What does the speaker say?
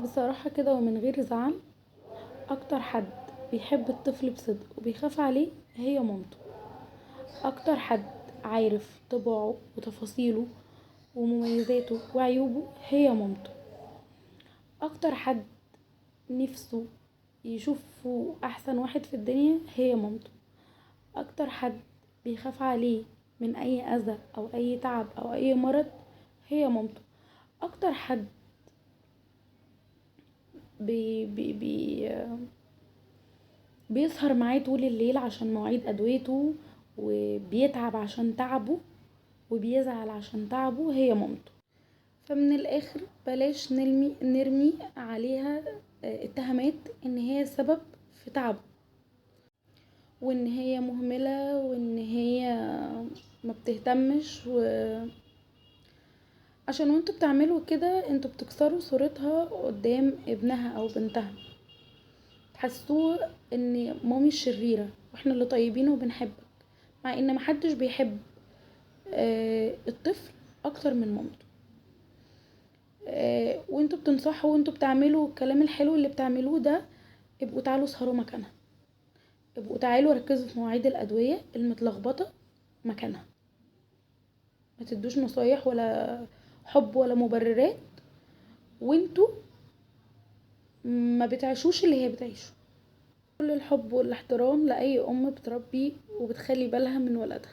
بصراحة كده ومن غير زعل، اكتر حد بيحب الطفل بصدق وبيخاف عليه هي مامته. اكتر حد عارف طباعه وتفاصيله ومميزاته وعيوبه هي مامته. اكتر حد نفسه يشوفه احسن واحد في الدنيا هي مامته. اكتر حد بيخاف عليه من اي اذى او اي تعب او اي مرض هي مامته. اكتر حد بي بي بي بيسهر معاه طول الليل عشان مواعيد ادويته، وبيتعب عشان تعبه، وبيزعل عشان تعبه، هي مامته. فمن الاخر بلاش نرمي عليها اتهامات ان هي السبب في تعبه، وان هي مهملة، وان هي ما بتهتمش، و عشان وانتوا بتعملوا كده انتوا بتكسروا صورتها قدام ابنها او بنتها، تحسوه ان مامي الشريرة واحنا اللي طيبين وبنحبك، مع ان محدش بيحب الطفل اكتر من مامته. وانتوا بتنصحوا وانتوا بتعملوا الكلام الحلو اللي بتعملوه ده، ابقوا تعالوا اسهروا مكانها، ابقوا تعالوا ركزوا في مواعيد الادوية المتلخبطة مكانها، ما تدوش نصايح ولا حب ولا مبررات وانتوا ما بتعيشوش اللي هي بتعيشه. كل الحب والاحترام لأي أم بتربي وبتخلي بالها من ولدها.